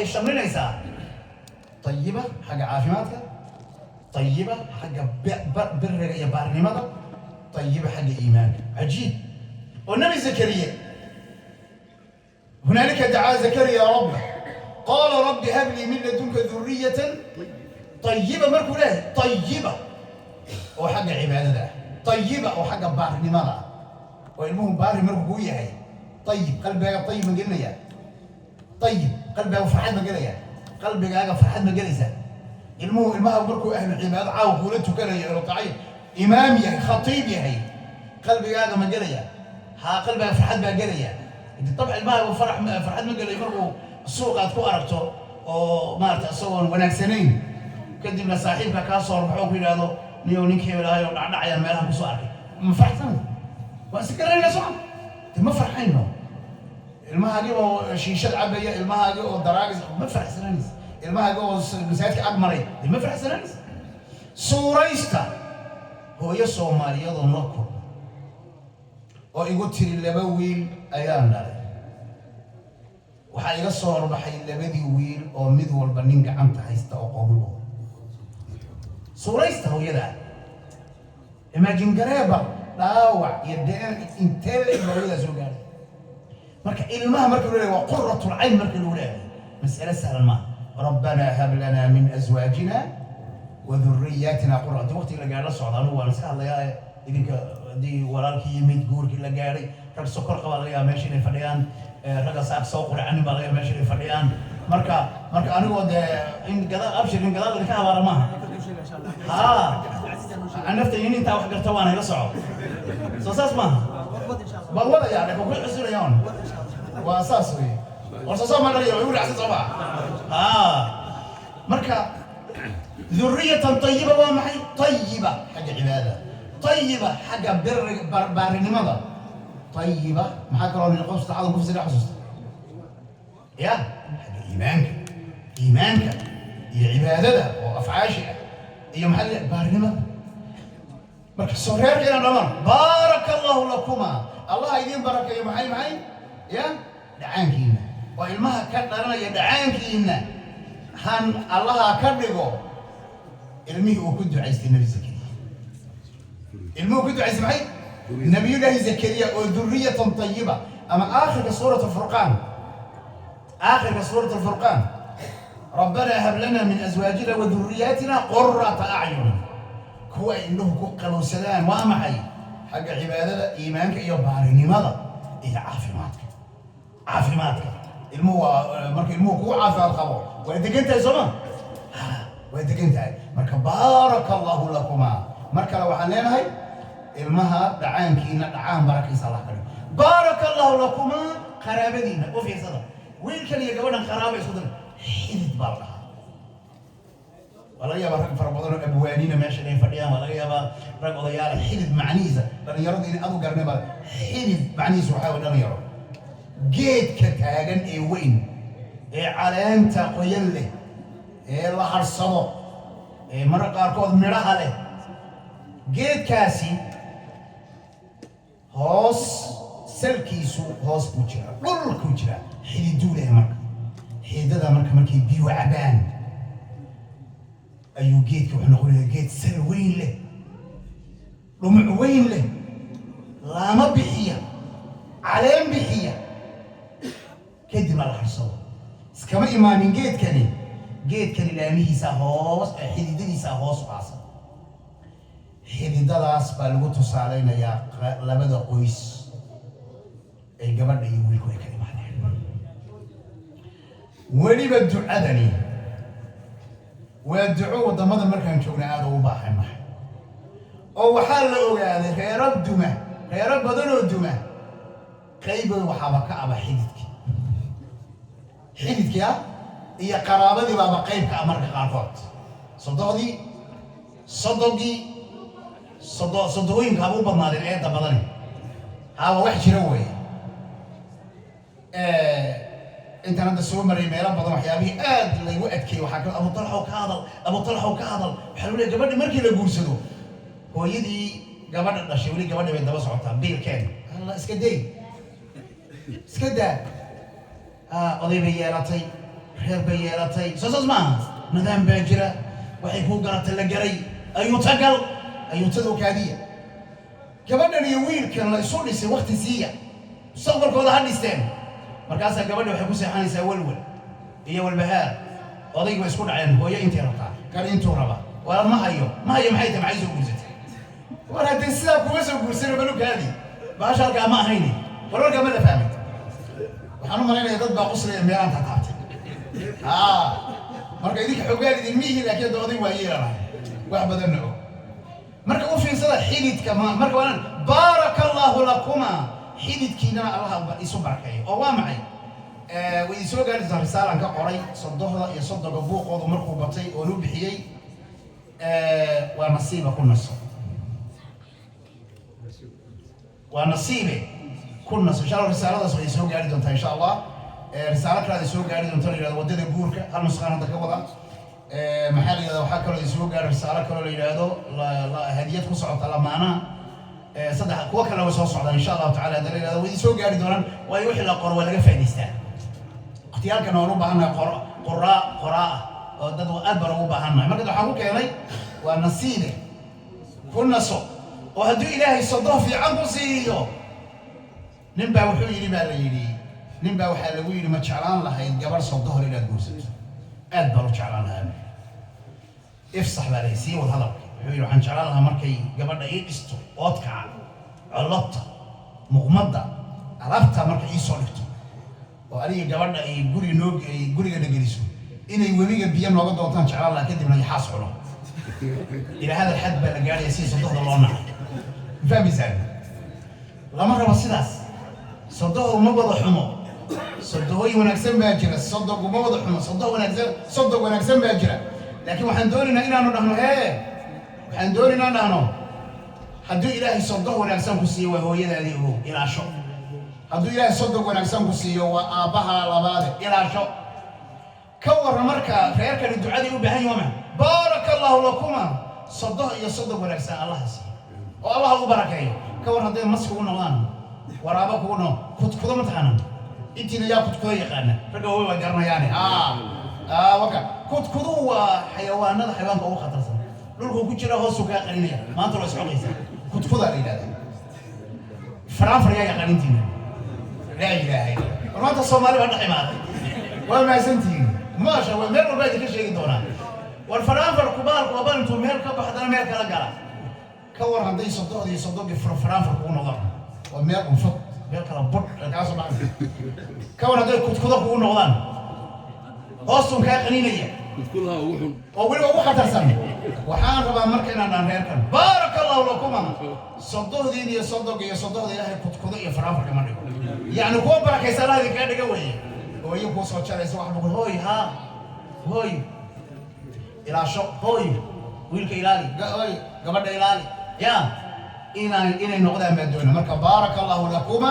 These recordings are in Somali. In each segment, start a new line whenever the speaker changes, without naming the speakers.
Waxay shamlinaysaa tayiba xagga caafimaadka, tayiba xagga biriga iyo baarnimada, tayiba xagga iimaanka. Cajiib. Oo Nabi Zakariya, هنالك دعا زكريا ربه قال رب هب لي من لدنك ذرية طيبة. Markuu leeyahay طيبة oo xagga cibaadada ah, طيبة oo xagga baarnimada ah, oo ilmuhu baari markuu kuu yahay, طيب, qalbigaaga طيب ma gelinaya? طيب, qalbigaaga farxad ma gelaya? Qalbigaaga farxad ma gelaysa? Ilmuhu, ilmaha markuu ahlu cibaado caawa kuula tukanayo, inu tacayib imaam yahay, khatiib yahay, qalbigaaga ma gelaya? Haa, qalbigaaga farxad baa gelaya. طبعا ilmaha farax farxad ma gelayo markuu suuq aad ku aragto oo maarata isagoon wanaagsanayn, kadibna saaxiibka kaa soo horbaxo, ku yidhaahdo: "Niyow, ninkii ilaahay oo dhacdhacayaan meelaha kusoo arkay." Ma farxsan? Waa is garanayna soo de ma farxayno. Ilmahaagii oo shiishad cabaya, ilmahaagii oo daraagis, ma farxsananaysa. Ilmahaagii oo masaajidka ag maray, de ma farxsananaysa. Suuraysta hooyo Soomaaliyeed oo la kulmo oo igu tiri: "Laba wiil ayaan dhalay, waxaa iga soo horbaxay labadii wiil oo mid walba nin gacanta haysta oo qoomulo." Suuraysta hooyada, imagine gareeba, dhaawac iyo dheen intee la eg baa hooyadaa soo gaadhay. Marka ilmaha marka lagu leeyahay waa قرة العين, marka lagu leeyahay mas'ale sahlan maaha. ربنا هب لنا من أزواجنا وذرياتنا قرة. Haddii waqtiga la gaadho la socda, anigu waan iska hadlayaa. Idinka haddii walaalkii yimid, guurkii la gaadhay, rag sokor qabaa laga yaaba meesha inay fadhiyaan, ragga saak soo quracanin baa laga yaaba meesha inay fadhiyaan. Marka anigoo dee in gadaal, abshir, in gadaal idinka habaara maaha. Haa, nafta in intaa wax garta waana ila soco. Soo saas maaha? Bal wadaya ku xusunayaan, waa saas wey. War soo ma dhaliyo igu raacsan soo maa? Haa, marka ذرية طيبة waa maxay? طيبة xagga cibaadada, طيبة xagga biriga, baarinimada, طيبة maxaa kaloo nin qof saddexaad ku fasira xusuusta ya xagga iimaanka, iimaanka iyo cibaadada oo afcaashi ah iyo maxaa la baarinimada. Marka soo reerka inaan dhamaan: بارك الله لكما, Allah idiin barakeeyo. Maxay ya dhacaankiina waa ilmaha ka dhalanaya dhacaankiina, han Allaha ka dhigo ilmihii uu ku ducaystay Nabi Zakariya. Ilmuhu ku ducaystay maxay? Nabiyullaahi Zakariya oo ذرية طيبة. Ama aakhirka suurat Alfurqaan, aakhirka suurat Alfurqaan: ربنا هب لنا من أزواجنا وذرياتنا قرة أعين. Kuwa ay indhuhu ku qabowsadaan waa maxay? Xagga cibaadada, iimaanka iyo baarinimada iyo caafimaadka. Caafimaadka ilmuhu waa marka ilmuhu kugu caafimaad qabo, waa degan tahay, soo ma? Waa degan tahay. Marka بارك الله لكما. Mar kale waxaan leenahay ilmaha dhacaankiina dhacaan barakiisa Allah ka dhigo. بارك الله لكما. Qaraabadiina u fiirsada, wiilkan iyo gabadhan qaraaba isku dar, xidid baa la dhahaa. Waa laga yaabaa rag fara badan oo abwaaniina meesha inay fadhiyaan, waa laga yaabaa rag odayaala. Xidid macnihiisa dhalinyaradu inay adu garanay baa. Xidid macnihiisa waxaa way, dhalinyaro, geedka taagan ee weyn ee caleenta qoyan leh ee la harsado ee mararka qaarkood midhaha leh, geedkaasi hoos salkiisu hoos buu jiraa, dhulkuu jiraa, xididuu leh. Marka xididada marka markay biyuhu cabaan ayuu geedka wuxuu noqonayaa geed sal weyn leh, dhumuc weyn leh, laama bixiya, caleen bixiya, kadibna la harsado. Iskama imaanin geedkani. Geedkani laamihiisa hoos, xididadiisa hoos u aasan. Xididadaas baa lagu tusaaleynayaa labada qoys ay gabadha iyo wiilku ay ka imaadeen. Weliba ducadani waa duco waddamada markaan joogna aada ugu baahannahay, oo waxaa la ogaaday reero duma, reero badanoo duma, qaybood waxaaba ka aba xididkii, xididkii ah iyo qaraabadii baaba qayb ka ah. Marka qaarkood sodohdii, sodogii, sodo sodohooyinka haba u badnaadeen eedda badani. Haaba wax jira weeye. Intaan hadda soo maray meelo badan, waxyaabihii aad laygu adkeeyey waxaa kamid: "Abu Talxow, ka hadal, Abu Talxow, ka hadal." Waxaa lagu leeyahay gabadhi markii la guursado, hooyadii gabadha dhashay weli gabadha bay daba socotaa: "Biilkeen." Alla, iska day, iska daa. Oday bay yeelatay, reer bay yeelatay. Reer bay yeelatay, soo saas maaha? Nidaam baa jira, waxay kuu garatay la garay. Ayuuta gal, ayuutada kaadiya. Gabadhan iyo wiilkan la isu dhisay, wakti siiya, mustaqbalkooda ha dhisteen. Markaasaa gabadha waxay ku seexanaysaa walwal iyo walbahaar. Odayg bay isku dhaceen, hooyo intay rabtaa, kan intuu raba. Waa ma hayo, ma hayo. Maxay tahay? Maxay soo guursatay? War haddii sidaa kuma soo guursano, balukaadi baasha halkaa ma ahayni. War warkaa ma la fahmay? Waxaan u malaynayaa dad baa quslaya meelaan taataabtay. Haa, marka idinka xogaan idin miihi, laakiin hadda oday waa yeelanahay, wax badanna og. Marka u fiirsada xididka ma marka waan baaraka Allahu lakuma, xididkiinana Allah isu barakeeyo. Oo waa maxay? Way soo gaaraysaa risaalan ka qoray sodohda iyo sodoga buuqoodu markuu batay oon u bixiyey "Waa nasiiba ku naso", "Waa nasiibe ku naso". Insha Allah risaaladaas way soo gaari doontaa, insha Allah. Risaalo kale ay soo gaari doonto, la yidhahdo "Waddada guurka", hal nusqaan hadda ka wada. Maxaa la yidhahda? Waxaa kaloo soo gaari risaalo kaloo la yidhaahdo "Hadiyad ku socota lamaanaha". Saddex kuwo kale way soo socdaan, insha Allahu tacala. Hadda la yidhahdo way soo gaari doonaan, waayo wixii la qoro waa laga faa'idaystaa. Waqtiyaalkana waan u baahannahay qoraa qoraa ah oo dad aad baan ugu baahannahay. Marka waxaan ku keenay "Waa nasiibe ku naso". Oo hadduu Ilaahay sodoh fiican ku siiyo, nin baa wuxuu yidhi, baa la yidhi, nin baa waxaa lagu yidhi: "Ma jeclaan lahayd gabarh sodohor inaad guursato?" "Aad baan u jeclaan lahaa." "Ifsax," baa layi, "sii wad hadalka." Wuxuu yidhi: "Waxaan jeclaan lahaa markay gabadha ii dhisto oodkaca, collobta, muqmadda, alaabta markay ii soo dhigto oo aniga gabadha ay guri noo ay gurigana geliso, inay webiga biyo nooga doontaan jeclaan lahaa, kadibna yaxaas cuno." Ilaa hadal xad baa la gaadhaya si sodohda loo nacay. Ma fahmaysaan? Lama rabo sidaas. Sodohdu ma wada xumo, sodohooyin wanaagsan baa jira. Sodogu ma wada xumo, sodoh wanaagsan, sodog wanaagsan baa jira. Laakiin waxaan doonaynaa inaanu dhahno, hee, waxaan doonaynaa dhahno: hadduu Ilaahay sodoh wanaagsan ku siiyo, waa hooyadaadii, ogow, ilaasho. Hadduu Ilaahay sodog wanaagsan ku siiyo, waa aabbaha labaade, ilaasho. Ka warran marka reerkani ducadii u baahan yihin waa maxay? Baaraka Allahu lakuma, sodoh iyo sodog wanaagsan Allaha siiyo oo Allah u barakeeyo. Ka war hadday mas kugu noqdaan, waraabo kugu noqon, kudkudo? Ma taqaanaan intiina? Yaa kudkudo yaqaana? Ragga waaweyn waa garanayaane. Waka kudkudu waa xayawaanada, xayawaanka ugu khatarsan. Dhulkuu ku jira, hoosuu kaa qarinaya, maanta loo isxoqaysa. Kudkudaa la yidhahdaa. Faraanfar yaa yaqaan intiina? Laa ilaaha illa. War maanta Soomaali baa dhex imaaday, waa mahadsantihiin, maasha. Waa meel walba idinka sheegi doonaa. War faraanfarku baalku waa baal intuu meel ka baxdana meel kala gala. Ka war hadday sodohda iyo sodogii faraanfar kugu noqdaan? Waa meel unfad, meel kala budh kaasoo dhacay. Ka war hadday kudkudo kugu noqdaan, hoostuun kaa qaninaya?
Kudkudaha ugu xun.
Oo weliba ugu khatarsan. Waxaan rabaa marka inaan dhaan reerkan: baaraka Allahu lakuma, sodohdiin iyo sodog iyo sodohda Ilaahay kudkudo iyo faraanfarka ma dhigo. Yacni kuwa barakaysa Allah idinkaga dhiga weeye. Hooyo kuu soo jaraysa wax lagu hooy, haa, hooy ilaasho, hooy wiilka ilaali, hooy gabadha ilaali. Ya inaan inay noqdaan baa doona. Marka baaraka Allahu lakuma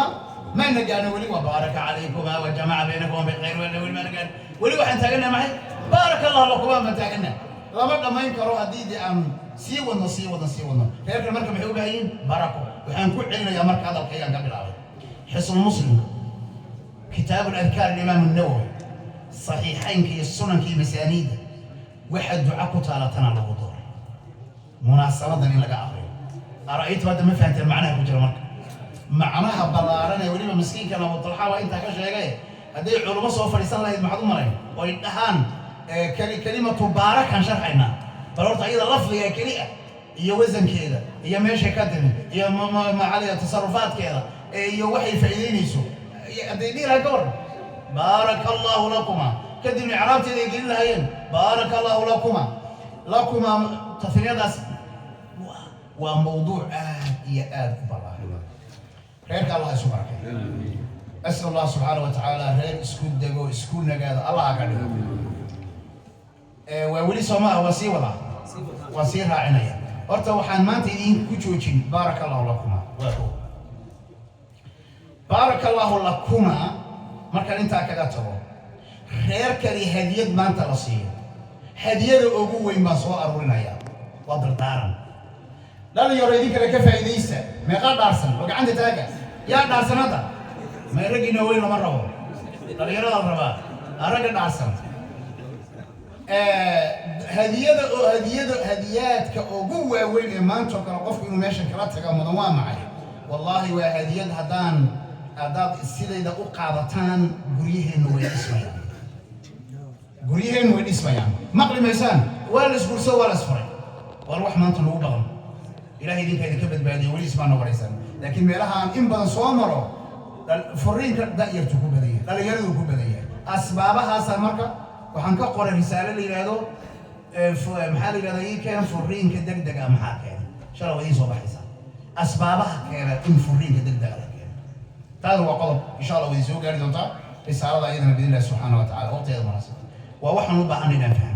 maana gaano weli. Wa baaraka calaykuma wa jamaca baynakuma bikhayr. Weli maana gaano weli. Waxaan taaganahay maxay? Baaraka Allahu lakuma baan taaganahay. Lama dhammayn karo haddii dee aan sii wadno, sii wadno, sii wadno. Reerkan marka maxay u baahan yihiin? Barako. Waxaan ku celinayaa marka hadalkaygaan ka bilaabay: Xisnu Muslimka, Kitaab Aladkaar Alimaam Nawowi, saxiixaynka iyo sunanka iyo masaaniidda, waxa duca ku taala tana lagu dooray munaasabadan in laga aqriyo. Ara'aytu hadda ma fahanteen macnaha ku jira? Marka macnaha ballaaran ee weliba miskiinkan Abu Talxa waa intaa ka sheegay. Hadday culummo soo fadhiisan lahayd, maxaad u malayn oy dhahaan kalimatu baarakan sharxaynaa? Bal horta iyada lafdiga keli ah iyo wasankeeda iyo meeshay ka timi iyo macaliya tasarufaadkeeda iyo waxay faa'iideynayso hadday dhihi lahayn, ka waran? Baaraka Allahu lakuma, kadibna icraabteeda ay gelin lahaayeen. Baaraka Allahu lakuma, lakuma tasniyadaas waa mawduuc aad iyo aad u ballaaran. Reerka Allah isu barakeeyo. Asal Allah subxaana wa tacaala reer isku dego, isku nagaado Allah ha ka dhigo. Waa weli soo maaha? Waa sii wadaa, waa sii raacinaya. Horta waxaan maanta idinku joojin baaraka Allahu lakuma. Waa ko baaraka Allahu lakuma. Markaan intaa kaga tago, reerkani hadiyad maanta la siiyo, hadiyada ugu weyn baan soo aruurinaya. Waa dardaaran. Dhalinyaro, idinkale ka faa'iidaysta. Meeqaa dhaarsan oo gacanta taaga? Yaa dhaarsan hadda? May, raggiina weyn lama rabo, dhalinyarada la rabaa. Aa ragga dhaarsan. Hadiyada oo hadiyada, hadiyaadka ugu waaweyn ee maanta oo kale qofku inuu meeshan kala taga mudan waa maxay? Wallaahi waa hadiyad. Haddaad sidayda u qaadataan, guryaheennu way dhismayaan, guryaheennu way dhismayaan. Maqli maysaan, waa la isguurso, waa la isfuray. Waar wax maanta nagu badan, Ilahay idinka idinka badbaadiyo, weli ismaana waraysan. Laakiin meelaha aan in badan soo maro, furiinka da'yartu ku badan yahay, dhalinyaradu ku badan yahay. Asbaabahaasa marka waxaan ka qoray risaalo la yidhaahdo, maxaa la yidhahdaa, ii keen, furiinka degdega maxaa keena? Shala waa idiin soo baxaysaa asbaabaha keena in furiinka degdega la keeno. Taas waa qodob, insha Allah waa idin soo gaari doontaa risaalada iyadana, biidnillahi subxaana wa tacala, waqtigeeda munaasabta. Waa waxaan u baahanay inaan fahmo.